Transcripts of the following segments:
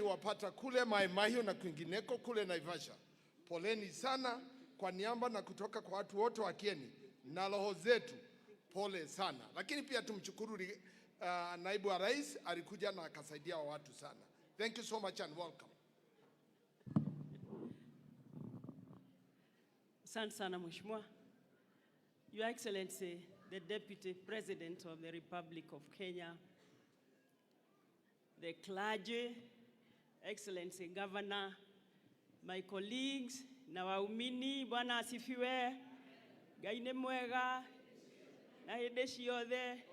iliwapata kule Mai Mahiu na kwingineko kule Naivasha. Poleni sana kwa niaba na kutoka kwa watu wote wa Kieni na roho zetu, pole sana. Lakini pia tumshukuru naibu wa rais alikuja na akasaidia watu sana. Thank you so much and welcome. Asante sana Mheshimiwa. Your Excellency, the Deputy President of the Republic of Kenya, the clergy, Excellency Governor, my colleagues na waumini, Bwana asifiwe. Ngai nĩ mwega na hĩndĩ ciothe.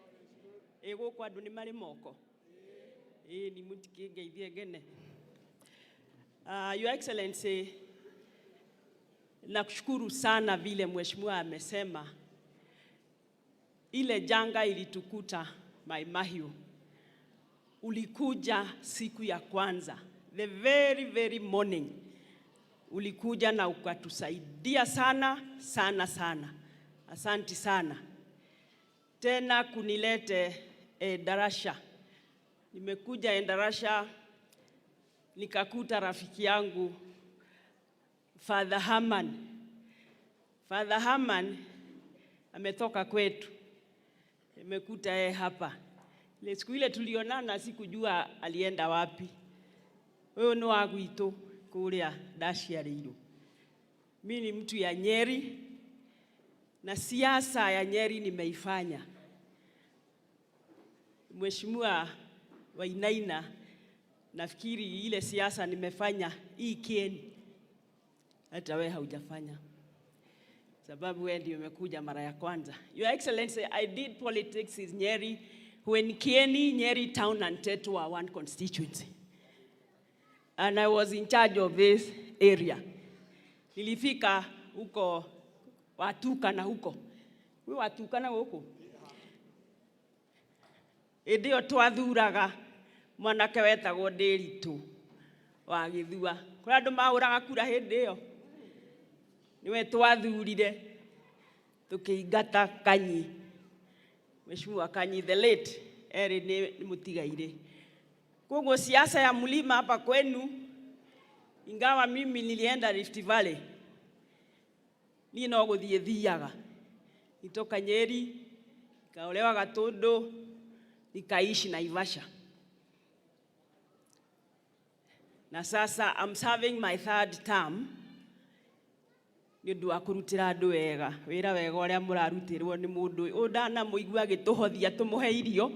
Ĩ gũkũ andũ nĩ marĩ moko. Ĩ ni mũtikĩngeithie ngene. Your Excellency, nakushukuru sana vile mheshimiwa amesema ile janga ilitukuta Mai Mahiu. Ulikuja siku ya kwanza, the very very morning, ulikuja na ukatusaidia sana sana sana. Asanti sana tena kunilete Endarasha. Nimekuja Endarasha nikakuta rafiki yangu Father Haman. Father Haman ametoka kwetu, nimekuta yeye hapa. Ile siku ile tulionana sikujua alienda wapi. Huyu ni wa gwitũ kũrĩa ndaciarĩirwo. Mimi ni mtu ya Nyeri na siasa ya Nyeri nimeifanya. Mheshimiwa Wainaina, nafikiri ile siasa nimefanya hii Kieni, hata wewe haujafanya, sababu wewe ndio umekuja mara ya kwanza. Your Excellency, I did politics in Nyeri when Kieni, Nyeri Town and Tetu were one constituency. And I was in charge of this area. Nilifika huko Watukana huko. Wi Watukana huko? Hĩndĩ ĩyo twathuraga mwanake wetagwo Ndĩritũ wa Gĩthua. Kũrĩ andũ mahũraga kura hĩndĩ ĩyo. Nĩwe twathurire tũkĩingata Kanyi. Mheshimiwa Kanyi the late erĩ nĩ mũtigairĩ. Koguo siasa ya mlima hapa kwenu, ingawa mimi nilienda Rift Valley, niĩ no gũthiĩ thiaga. Nitoka Nyeri, nikaolewa Gatundu, nikaishi Naivasha. Na sasa I'm serving my third term nĩ ũndũ wa kũrutĩra andũ wega wĩra wega ũrĩa mũrarutirwo nĩ mũndũ ũyũ ndanamũigua agĩtũhothia tũmũhe irio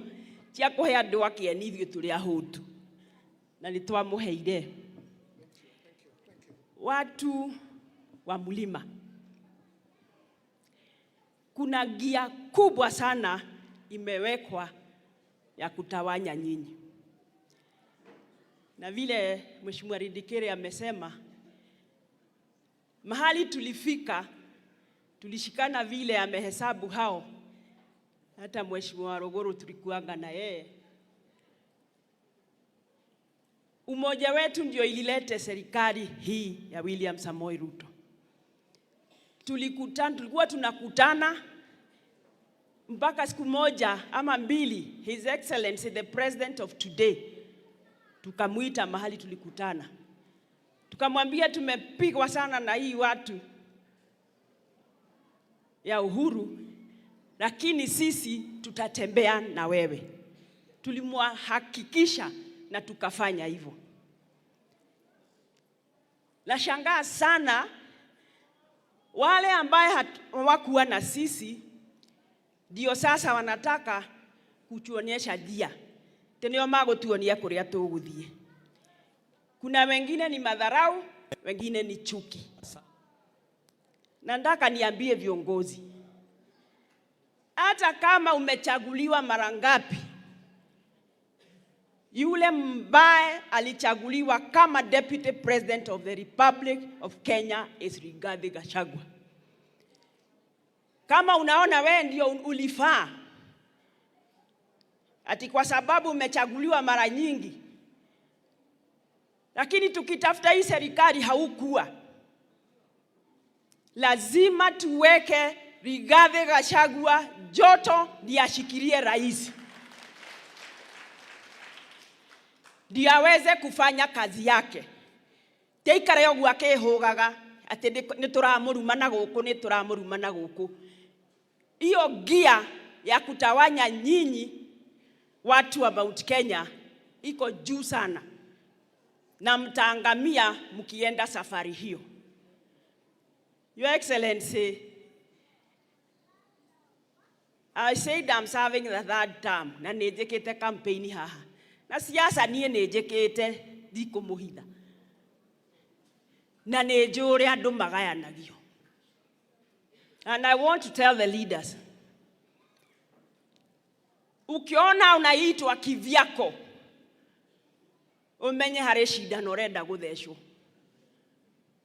cia kũhe andũ a Kĩeni ithuĩ tũrĩ ahũtu na nĩ twamũheire. Watu wa mlima, kuna gia kubwa sana imewekwa ya kutawanya nyinyi, na vile Mheshimiwa Rindikiri amesema, mahali tulifika tulishikana vile amehesabu hao, hata Mheshimiwa Ruguru tulikuanga na yeye. Umoja wetu ndio ililete serikali hii ya William Samoei Ruto. Tulikutana, tulikuwa tunakutana mpaka siku moja ama mbili, His Excellency the President of today tukamuita mahali tulikutana, tukamwambia tumepigwa sana na hii watu ya Uhuru, lakini sisi tutatembea na wewe. Tulimhakikisha na tukafanya hivyo. Nashangaa sana wale ambaye hawakuwa na sisi ndio sasa wanataka kutuonyesha njia, tena magutuonia kuria tuguthie. Kuna wengine ni madharau, wengine ni chuki. Na nataka niambie viongozi, hata kama umechaguliwa mara ngapi, yule mbaye alichaguliwa kama Deputy President of the Republic of Kenya is Rigathi Gachagua. Kama unaona wewe ndio ulifaa, ati kwa sababu umechaguliwa mara nyingi, lakini tukitafuta hii serikali haukuwa. Lazima tuweke Rigathi Gachagua joto ndiye ashikilie rais. Ndio aweze kufanya kazi yake. Teikare ũguo akĩhũgaga atĩ nĩ tũramũruma na gũkũ, nĩ tũramũruma na gũkũ. Hiyo gia ya kutawanya nyinyi watu wa Mount Kenya iko juu sana, na mtaangamia mkienda safari hiyo. Your Excellency, I said I'm serving the third term na nĩ njĩkĩte campaign haha na siasa niĩ nĩ njĩkĩte, ndikũmũhitha, na nĩ njũĩ ũrĩa andũ magayanagio. And I want to tell the leaders, ukiona unaitwa kivyako, umenye harĩ cindano ũrenda gũthecwo.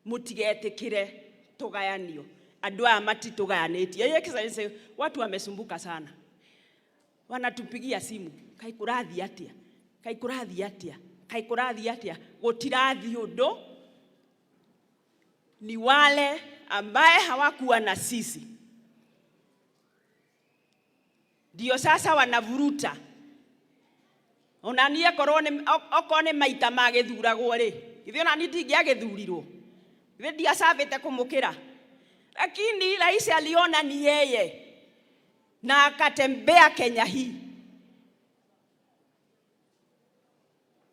Mũtigetĩkĩre tũgayanio. Andũ aya matitũgayanĩtie. Your Excellency, watu wamesumbuka sana, wanatupigia simu, kai kũrathiĩ atĩa, kai kũrathiĩ atĩa, kai kũrathiĩ atĩa? Gũtirathiĩ ũndũ. Ni wale ambaye hawakuwa na sisi ndio sasa wanavuruta. Ona niĩ korwo nĩ okorwo nĩ maita magĩthuragwo rĩ, githĩ ona niĩ ndingĩagĩthurirwo? Githĩ ndiacabĩte kũmũkĩra? Lakini rais aliona ni yeye na akatembea Kenya hii,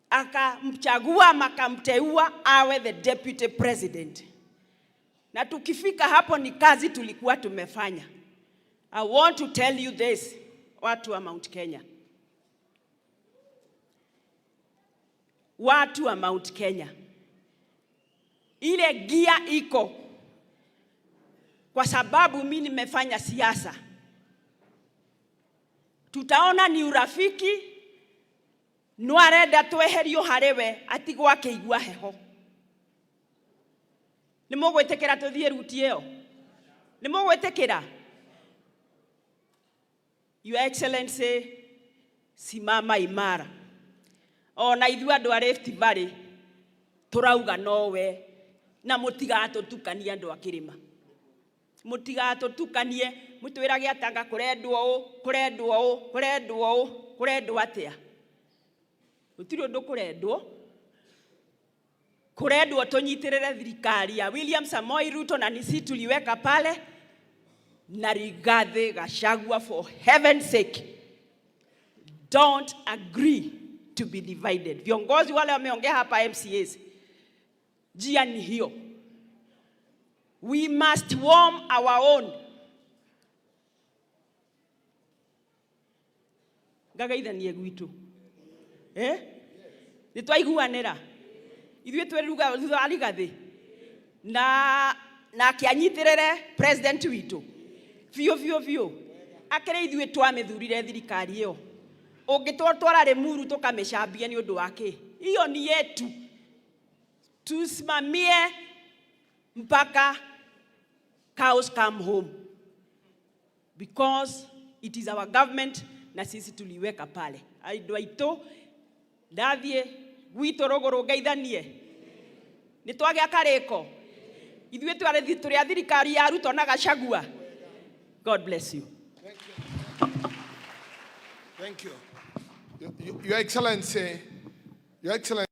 akamchagua, akamteua awe the deputy president. Na tukifika hapo ni kazi tulikuwa tumefanya. I want to tell you this, watu wa Mount Kenya. Watu wa Mount Kenya, ile gia iko, kwa sababu mi nimefanya siasa. Tutaona ni urafiki no arenda tweherio harĩ we atigwo akĩigua heho. Nĩ mũgwĩtĩkĩra tũthiĩ route ĩyo? Nĩ mũgwĩtĩkĩra? Your Excellency, simama imara. Ona ithuĩ andũ a Rift Valley tũrauga nowe, na mũtigatũtukanie andũ a kĩrĩma, mũtigatũtukanie mũtwĩrage atanga kũrendwo ũũ, kũrendwo ũũ, kũrendwo ũũ, kũrendwo atĩa. Gũtirĩ ũndũ kũrendwo. Kũrendwo tũnyitĩrĩre thirikari ya William Samoei Ruto, na nisi tuliweka pale na Rigathi Gachagua. For heaven's sake, don't agree to be divided. Viongozi wale wameongea hapa, MCAs, njia ni hiyo. We must warm our own. Ngagaithanie gwitũ, eh? Nĩ twaiguanĩra ithuĩ twĩruga thutha wa Rigathi na akĩanyitĩrĩre president witũ biũ biũ biũ. Akĩrĩ ithuĩ twamĩthurire thirikari ĩyo, ũngĩtwatwara Limuru tũkamĩcambia nĩ ũndũ wa kĩ? Hiyo ni yetu, tusimamie mpaka cows come home, because it is our government na sisi tuliweka pale. Andũ aitũ, ndathiĩ gwitũ rũgũrũ ngeithanie, nĩ twagĩa karĩko ithuĩ twarĩ tũrĩ a thirikari ya Ruto na Gachagua. God bless you. Thank you. Your Excellency, Your Excellency.